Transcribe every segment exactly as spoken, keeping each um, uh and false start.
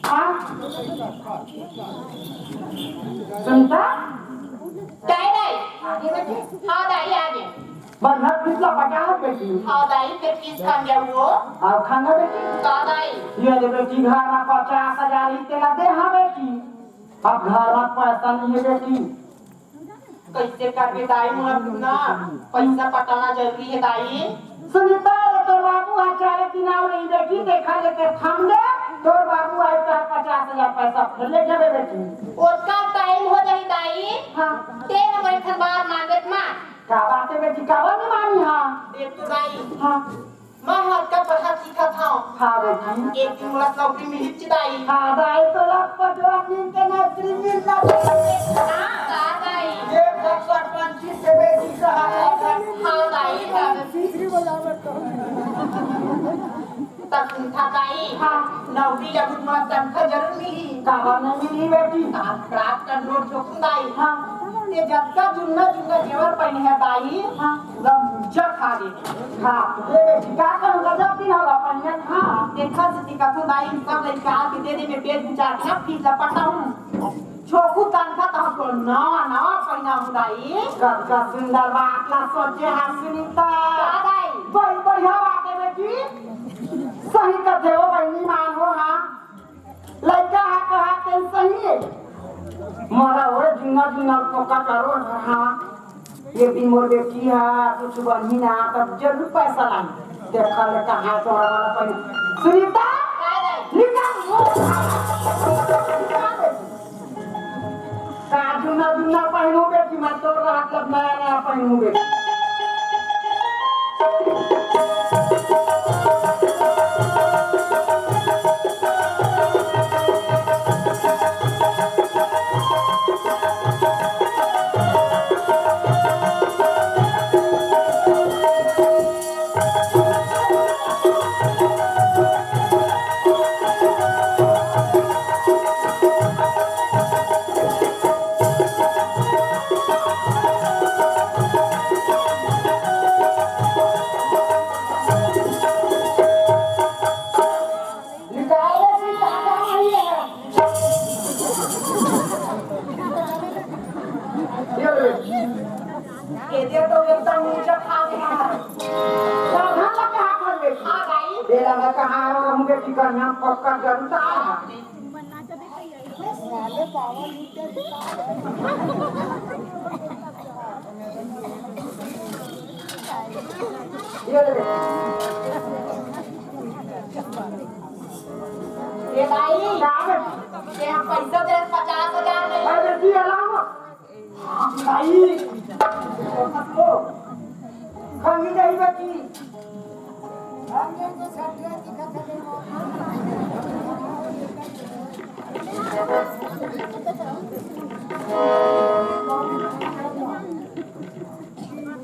हाँ? सुनीता? दाई, दाई। आगे बेटी। हाँ, दाई, आगे। बंधक कितना पचास बेटी? हाँ, दाई, फिर किस खान गया वो? और खाना बेटी? का दाई? ये दे बेटी, घर में पचास हजार ही तेला दे, हाँ बेटी। अब घर में पैसा नहीं है बेटी। कैसे करबे दाई, मोला ना पैसा पटाना जरूरी है दाई। सुनीता, ये तोर बाबू आज चारे दिन आओ नहीं बेटी, देखा लेते थम दे, तोर बाबू आज चार पचास हजार पैसा फिर ले जाबे बेटी। ओतका टाइम हो जाही दाई। हाँ। तेरे मोर एक ठन बात मान बेट मान। का बात है बेटी, काबर नहीं मानी? हाँ। देख तो दाई। हाँ। मैं हतका पढ़त लिखत हंव। हाँ बेटी। एक दिन मोला नौकरी मिलही दाई। हाँ दाई, तोला पटवा दिन के नौकरी मिलना चाहिए। हाँ, हाँ दाई। ये सरपंची से बेटी कहा जाता है। हाँ दाई, हाँ। त सुनथा दाई। हाँ। नौकरी लगही त मोला तनखा जरूर मिलही। काबर नहीं मिलही बेटी? रात, रात का नोट जोखूं दाई। हाँ। ये जतका जुन्ना जुन्ना जेवर पहिने है दाई। हाँ। पूरा मुरझा खा गे। हाँ, ये बेटी, का करूँ, गजब दिन होगा, पहिया था। देखा से दिखा तो दाई, सब लइका के दे दे, मैं पेट बुझा के ना फीस ला पटाऊँ। छोकू तनखा तो हमको नवा, नवा पहिना हूँ दाई। कतका सुंदर बात ला सोचे हा सुनीता। का दाई? बड़ी बढ़िया बात है बेटी। सही कथे हो बहिनी, मान हो, हाँ। लइका हा कहा तेन सही है। मोरा ओए जुन्ना जुन्ना फोकट करो, हाँ। ये दिन मोर बेटी हा कुछ बनही ना, तब जरूर पैसा लाही। देखा ले कहाँ से वाला वाला पहन। सुनीता, निकल। का जुन्ना जुन्ना पहनू बेटी, मैं तो रात जब नया नया पहनू बेटी। ये दे तो एकदम ऊंचा खा गया। सावधान लग के हाथ में। हाँ भाई। बेला में कहाँ आ रहा हूँ, मुझे टिकट यहाँ पक्का जरूर आ रहा। ये ले। ए भाई, का बे? ये हम पैसा दे पचास हजार नहीं। अरे जी, अलावा। भाई, खंगी नहीं बची।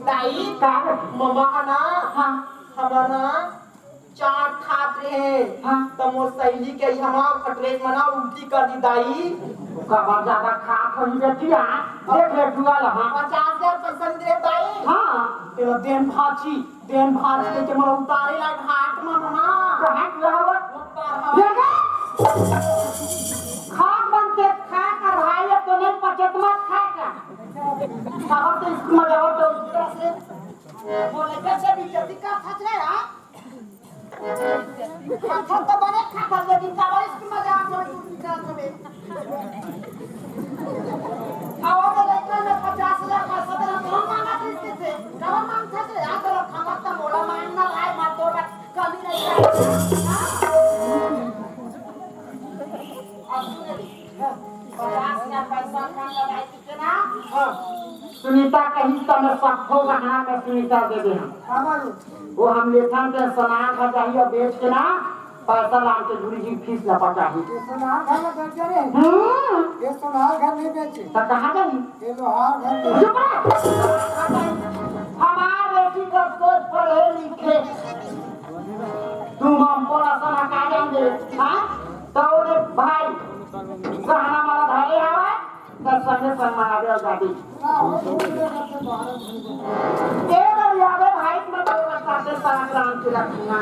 दाई, का बे? ममा ह ना, हाँ। हमर ना चाट खात रहे। हाँ। त मोर सहेली के इहाँ मा फटरेस मना उल्टी कर दी दाई। काबर ज्यादा खात होही बेटिया? देख ले जुआ ला, हाँ। पचास हजार पैसा नहीं दे दाई। हाँ। तेरा देन भाची, देन भाची लेके मोला उतारे ला घाट मा मना। कहाँ के हवा? ऊपर हवा। ये ले। खाट बन के खा कर भाई, अब तो नहीं पचत मत खा कर। काबर तो इसको मजा हो तो इस तरह से। बोले कैसे भी जल्दी का फंस रहे, हाँ? खाथन तो बने खाथन, लेकिन काबर इसकी मजाक में तू निकाल देबे। आवा तो लइका में पचास हजार पैसा देना, कौन मांगा था इसके से? कौन मांगता से? आ तो खाना तो मोला मांगना भाई, मत दो, कमी नहीं है। हाँ? अब सुन ले, पचास हजार पैसा खाना भाई। हाँ। सुनीता कही त मैं सब्बो गहना में सुनीता दे दे हम। काबर? वो हम लेथन ते सोनार घर जाही अउ बेच के ना पैसा लान के गुरुजी फीस ला पटाही। ये सोनार घर में बेचे रे? हम्म। ये सोनार घर नहीं बेचे। त कहाँ जाही? ये लोहार घर में। चुप रह। हमार बेटी का कोई पढ़े लिखे। तुम हमको ऐसा ना कहा जाएंगे, हाँ? तो रे भाई, गहना माला धारे आवा। त संगे संग महादेव जाबे। ए दरियावे भाई, मैं तो बताते साथ राम की रखना।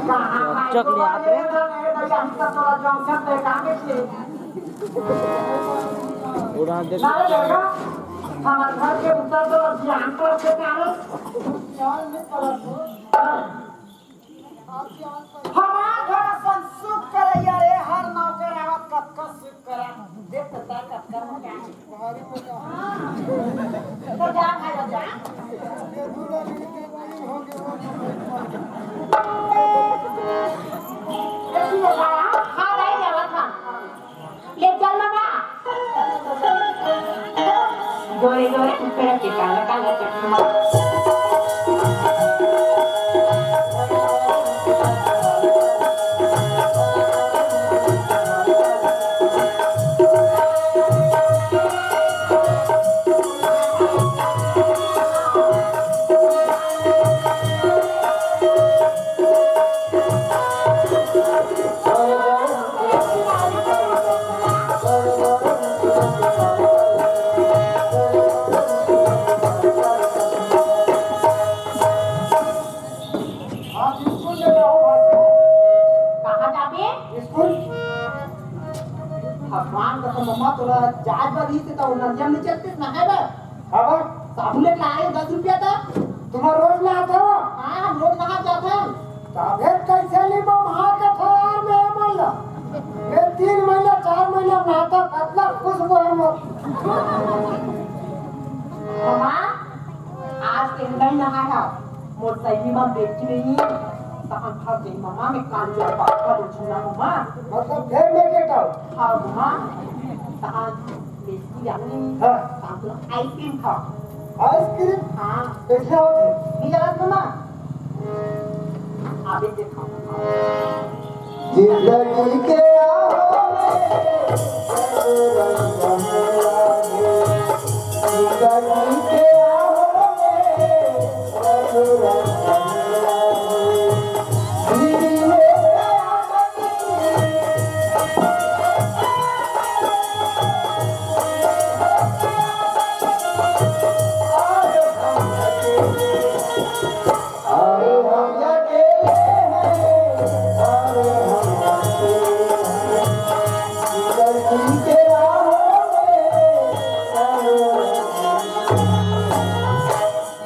कहाँ चक ले आत रे। उड़ा दे। हमारे घर के उत्तर तो ध्यान पर से कारण। हमार घर असन सुख करैया रे, हर नौकर आवत कतका सुख करा। देख तो ता कतका मजा आए। हाँ। तो जा भाई, जा। देखिए भाई, हाँ, भाई, जावा था। ले चल मामा। गोरे गोरे ऊपर के काला काला चश्मा। आज स्कूल ले जाओ भाई। कहाँ जाबे? स्कूल। भगवान कसम, मम्मा तोला जाए बर रहिस त नदिया में चलते नहाए बर। काबर? साबुन लेके लाए दस रुपया त। तुमन रोज नहात हो? हाँ, हम रोज नहा जात हन। तभे कैसे ली मम्मा के ठहर में बोल। मैं तीन महीना, चार महीना नहाता, कतना खुश हुआ हम। मम्मा, आज के नहीं नहाया, मोर सही में बेटी नहीं, तहन थक गई मम्मा, मैं काल जो पक्का दो छुना मम्मा। मतलब फिर मैं कहता हूँ। हाँ मम्मा, तहन बेटी जानी, हाँ। तहन तुला आइसक्रीम खा। आइसक्रीम? हाँ। कैसे होती? नहीं जानत मम्मा? अभी देखो। जिंदगी के राह में जिंदगी के राह में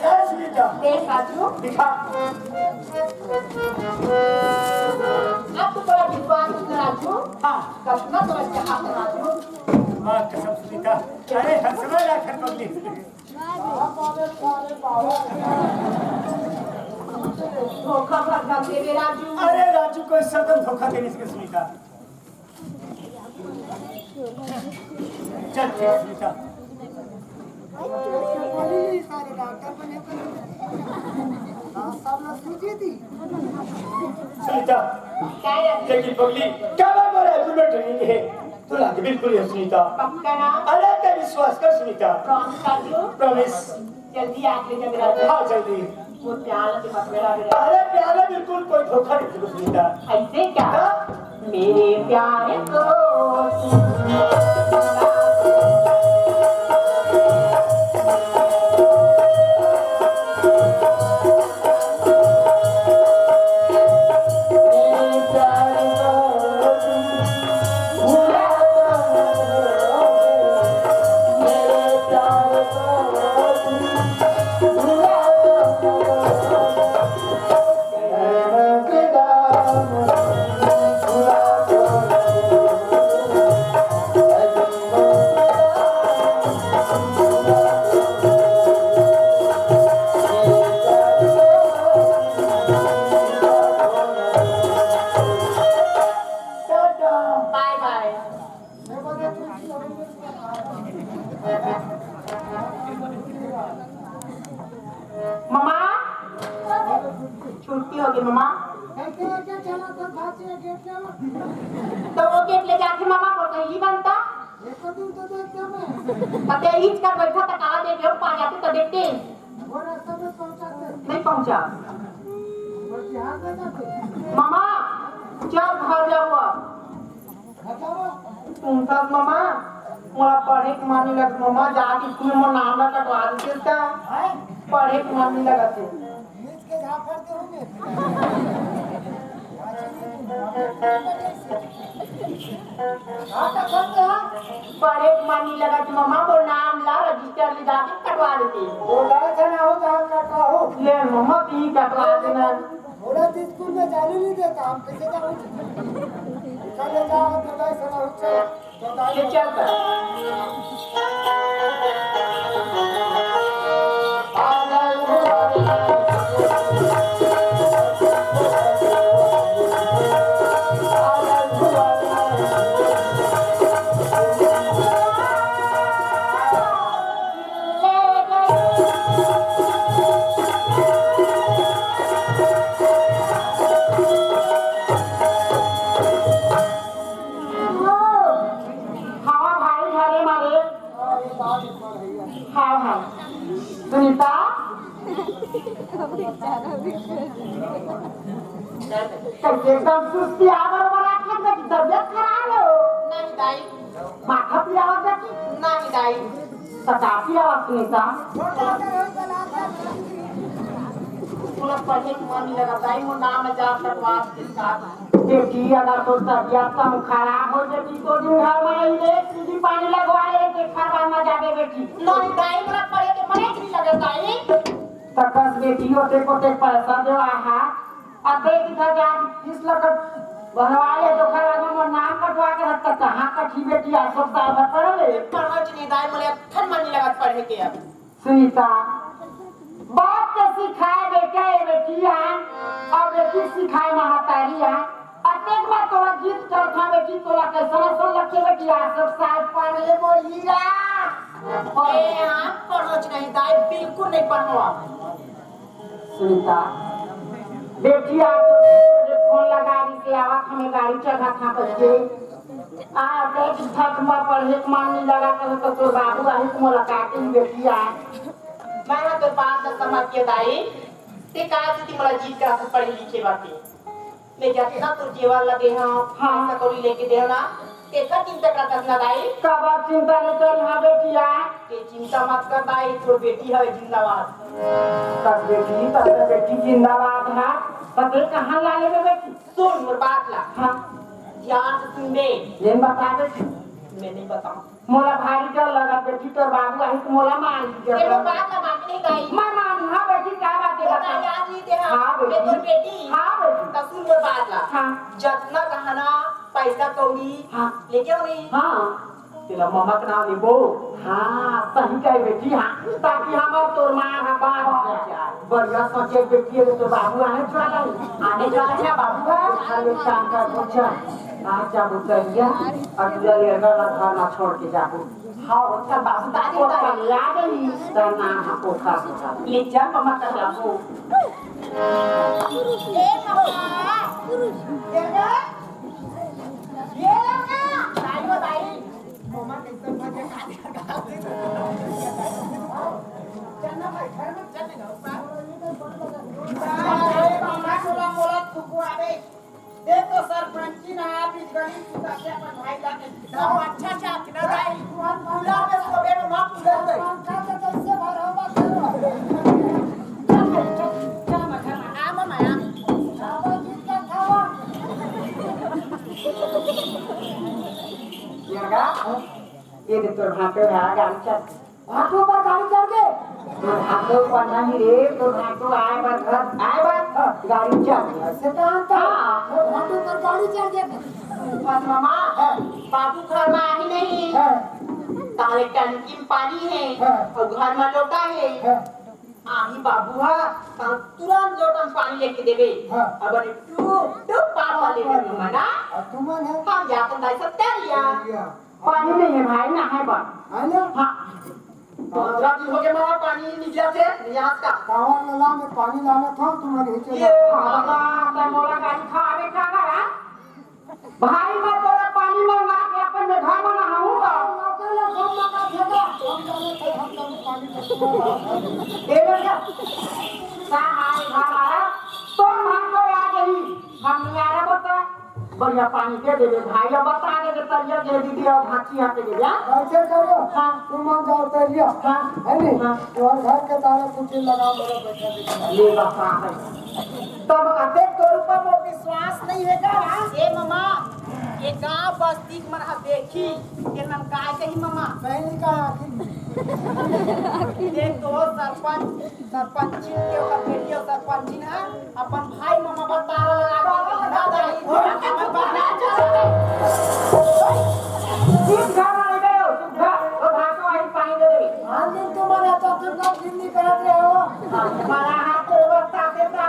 जय श्री राम। देख राजू। दिखा। अब तो बड़ा विश्वास है राजू। हाँ। कतना तो अच्छा है राजू। माँ कसम सुनीता। अरे हंसना ना घर पगली। धोखा भर देवे राजू। अरे राजू कोई सदन धोखा देने से सुनीता। चल, ठीक, सुनीता। सुनीता, लेकिन पगली, क्या बात हो रहा है? तू बैठ रही है। तू लागे बिल्कुल ही सुनीता। पक्का ना? अरे, ते विश्वास कर सुनीता। Promise कर दो। Promise। जल्दी आके जब राजा। हाँ, जल्दी। वो प्यार से मत मेरा मेरा। अरे, प्यार में बिल्कुल कोई धोखा नहीं दे सुनीता। ऐसे क्या? हाँ? मेरे प्यार को Bye bye। ममा, छुट्टी होगे ममा। तो वो गेट ले जाके ममा, वो सहेली बनता। कते ईच कर बैठा त काला देखे, पा जाते त देखते। नहीं पहुंचा। ममा, चल घर जाओ अब। तुम साथ ममा, मोला पढ़े के मन नहीं लगत ममा, जाके स्कूल में नाम ला कटवा देते का? पढ़े के मन नहीं लगत हे। नीच के झापड़ दे होंगे। आज नीच हाँ, कटवाते हैं। बड़े मन नहीं लगा कि ममा वो नाम ला रजिस्टर ले जाके कटवा देते। वो गाय खाना हो जहाँ कटवा हो। ले ममा, ती कटवा देना। घोड़ा तो स्कूल में जाने नहीं देता, हम कैसे जाऊँ? चले जाओ, तो गाय खाना हो, चलो। तो गाय ले चल कर। हवा भाई घरे मारे। हाँ, हाँ। सुनीता, कैसे एकदम सुस्ती आवर वाला खान की तबीयत खराब हो? नहीं दाई। माथा पिरावत है कि? नहीं दाई। सताती आवाज सुनीता। पूरा पढ़े के मन नहीं लगा दाई, वो नाम है जा सकवास के साथ। बेटी, अगर तोर तबियत कम खराब हो जाती तो दिन भर में ही एक सीढ़ी पानी लगवा ले, एक घर बार में जाबे बेटी। नहीं दाई, मोला पढ़े के मने नहीं लगा दाई। त कस बेटी, ओते कोते पैसा देवा हा, आ दे दिखा जा, फीस लगत बनवाए तो घर में मोर नाम कटवा के रखता, कहाँ कटी बेटी, आ सब साल भर पढ़ ले। पढ़ो नहीं दाई, मोला अखन मन नहीं लगत पढ़े के अब। सुनीता, बाप के सिखाए बेटा ए बेटी आ, अउ बेटी सिखाए महतारी आ। अतेक बार तोला जिद करथंव बेटी, तोला कइसन असन लगथे बेटी, आ सब साल पढ़ ले मोर हीरा। ए, आप पढ़ोच नहीं दाई, बिल्कुल नहीं पढ़ो आप। सुनीता, बेटी आ तो फोन लगा दी के आवत हमें गाड़ी चढ़ा था बच्चे। आ, देख, झट म पढ़े के मन नहीं लगा तो, तो तोर बाबू आही तो मुलाकात ही बेटी आ। मैं तो बात न समझ के दाई, ते का चीज मला जीत का पढ़े लिखे बाटे। मैं जतना तो जेवर लगे हाँ, हाँ। पैसा कौड़ी लेके दे ना, तेकर चिंता करत हस ना दाई। काबर चिंता नहीं कर, हाँ बेटी आ। ते चिंता मत कर दाई, तोर बेटी है जिंदाबाद। तब बेटी, तब बेटी जिंदाबाद है, तब ये कहाँ ला लेबे बेटी? सुन मोर बात ला। हाँ। ध्यान से सुन बे। जेन बताबे। मैं नहीं बताऊँ। मोला भारी डर लगा बेटी, तोर बाबू आही तो मोला मार दी एगो जब। बात ला माननी नहीं गई। मैं मानू, हाँ बेटी, का बात है मोला बता। याद नहीं थे, हाँ। हाँ मैं बेटी। तोर बेटी। हाँ बेटी। तो सुन मोर बात ला। हाँ। जतना गहना, पैसा कौड़ी, हाँ। लेके आऊँ नहीं। हाँ। तेला ममा के नाम लेबो। हाँ, सही कहे बेटी, हाँ, ताकि हमर तोर माँ हा बाहर हो जाए। बढ़िया सोचे बेटी, अगर तोर बाबू आने वाला है, आने वाला है बाबू हा। चल एक काम कर, तू चल, आज जाबो तरिया, और तू लड़का ला घर में छोड़ के जाबो। हाँ, वो चल बाबू, ताकि वो चल ला गई, तेरा नाम है पोखा पोखा। ले चल ममा कर जाबो। ए ममा, ये लो ना, दाई हो दाई। ये दे तोर भाटो हा, गाड़ी चल। भाटो पर गाड़ी चढ़ के? तोर भाटो पर नहीं रे, तोर भाटो आए बर घर, आए बर हाँ। गाड़ी चढ़ के। ऐसे कहाँ था? हाँ। तोर भाटो पर गाड़ी चढ़ के? बस मामा, हाँ। बाबू घर में आही नहीं। हाँ। ताले टंकी में पानी है हाँ। और घर में लोटा है। हाँ। आही बाबू हा, त तुरंत लोटा में पानी लेके देबे। हाँ। अब अरे टूप, टूप पार वाले में मना। और तुमन है? हम जातन दाई सब तैयार लिया। लिया। पानी नहीं है भाई, नहाए बर। है ना? हाँ। पंद्रह दिन हो गए मामा, पानी नहीं निकला थे, रियाज का। कांवर में ला, मैं पानी लाना था, तुम नहीं चले। ये बाबा, तै मोला गाड़ी खा आवे का ना, हाँ? भाई, मैं तोला पानी मंगा के अपन में घर में नहाऊंगा। ए बेटा, का हाल है हमारा? तोर माँ को आ गई, हम नहीं आ रहा बता। बढ़िया पानी दे दे रे भाई, अब बता दे दे तरिया के दीदी और भाची यहाँ पे दे दे, हाँ? ऐसे करो, हाँ। तुम आ जाओ तरिया, हाँ। है नहीं? हाँ। तुम्हारे घर के ताला कुछ लगा, मेरा बैठा दे। ले बता है। तब अतेक तोर मोर विश्वास नहीं हे का? ए ममा, ये गांव बस्ती के मन ह देखी, के मन का कही ममा? सही नहीं कहा आखिर। देख तो सरपंच, सरपंचिन के ओकर बेटी अउ सरपंचिन ह अपन भाई ममा बर ताला लगा के दादा ही। चुप घर में रह गए हो, चुप घर। वो भाषण वाली पानी दे दे। आन दिन तुम्हारे तो तुम लोग हिंदी करत रहे हो। हमारा हाथ तो बता देता।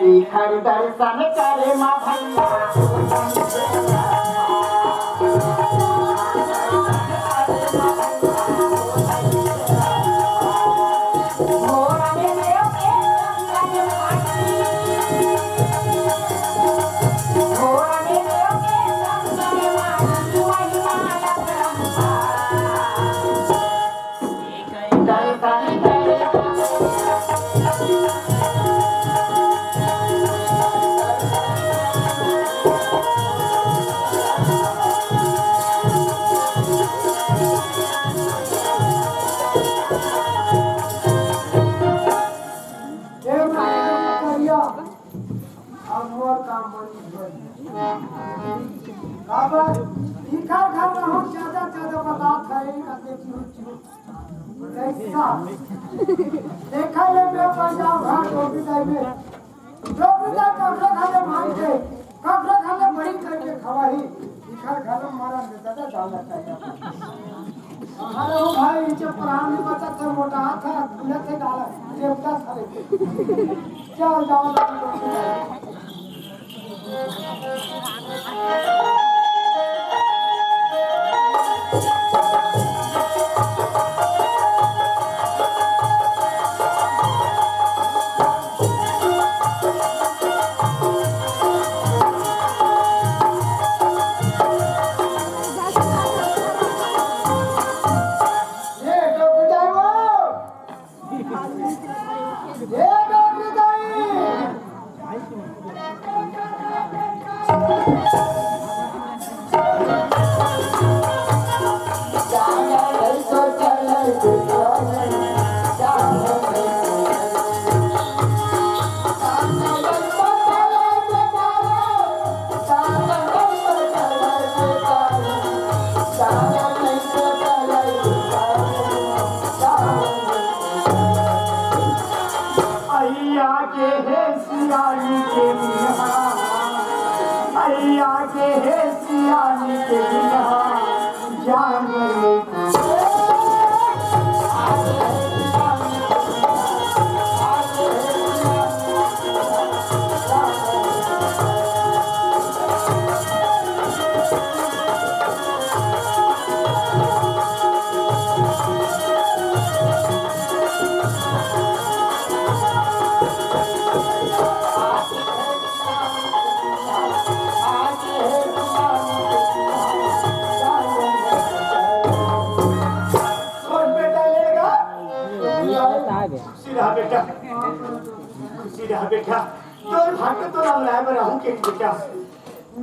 एखर दर्शन करे मा भैया। ए माई के पुतरिया, अब मोर काम बनी गई। काबर? इखर घर में हम ज्यादा, ज्यादा बतात है, इखर देखी हो, चुप। कैसा? देखा ले, मैं पंजाब घाट हो विदाई में। जो पिता कखरा खाले मांग के, कखरा खाले बहिन करके खवाही, इखर घर में मारा नेता का दाल लगता है। हमारे वो भाई नीचे प्राण नहीं बचा था, मोटा था, खुले थे डाला, देवता था रे। जाओ, जाओ, जाओ, जाओ। ये तो पिटाई वो। ए डोकरी दाई! अइया के हे सियानी के बिहा, अइया के हे सियानी के बिहा, जान गई। और बेटा लेगा? खुशी रहा बेटा, खुशी रहा बेटा। तोर भाग तो राम राय बना हूँ के बेटा।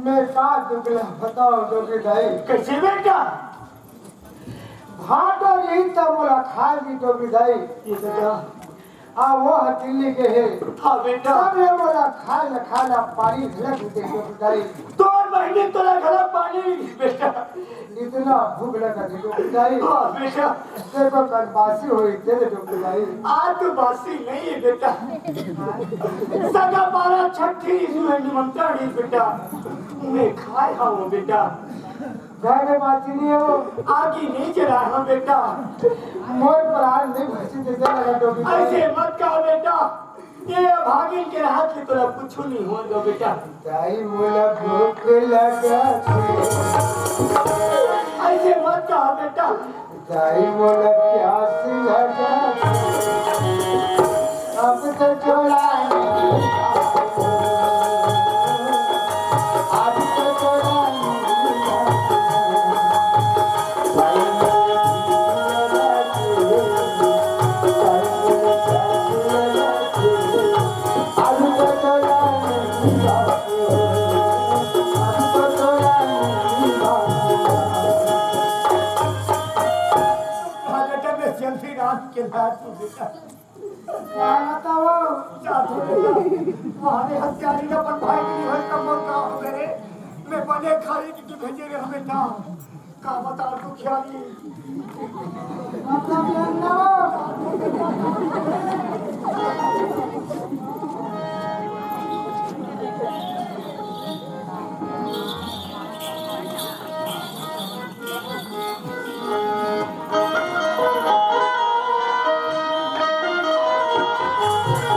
मैं का दुख ला बताओ डोकरी दाई। कैसे बेटा? भाटो रही तब मोला खाए दी डोकरी दाई। ये बेटा। आ वो ह दिल्ली के हे। हाँ बेटा। तब ये मोला खाए ला, खाए ला पानी घलक दे डोकरी दाई। तोर बहिनी तोला घलक पानी बेटा। इतना भूख लगा थे डोकरी दाई। हाँ बेटा। देखो कल बासी होई तेरे डोकरी दाई। आज तो बासी नहीं है बेटा। सगा बारा छठी ऋतु है निमंत्रण है बेटा। मैं खाए हूँ बेटा। घर में बाती नहीं हो। आगी नहीं जला हूँ बेटा। मोर प्राण नहीं भसी जैसे लगा डोकरी दाई। ऐसे मत कहा बेटा। ये अभागिन के हाथ ले तोला कुछ नहीं होगा बेटा। दाई मोला भूख लगा थे। ऐसे मत कहा बेटा। दाई मोला प्यास लगा थे। अब तो छोड़ा नहीं। अब तो छोड़ा नहीं। बताओ। जाथे बेटा, वहाँ ले हत्यारी अपन भाई के लिए होय तब मोर का हो गए? मैं बने खाई कि तू भेजे रे हमें ना। का बता तू ख्याली? मतलब ये ना।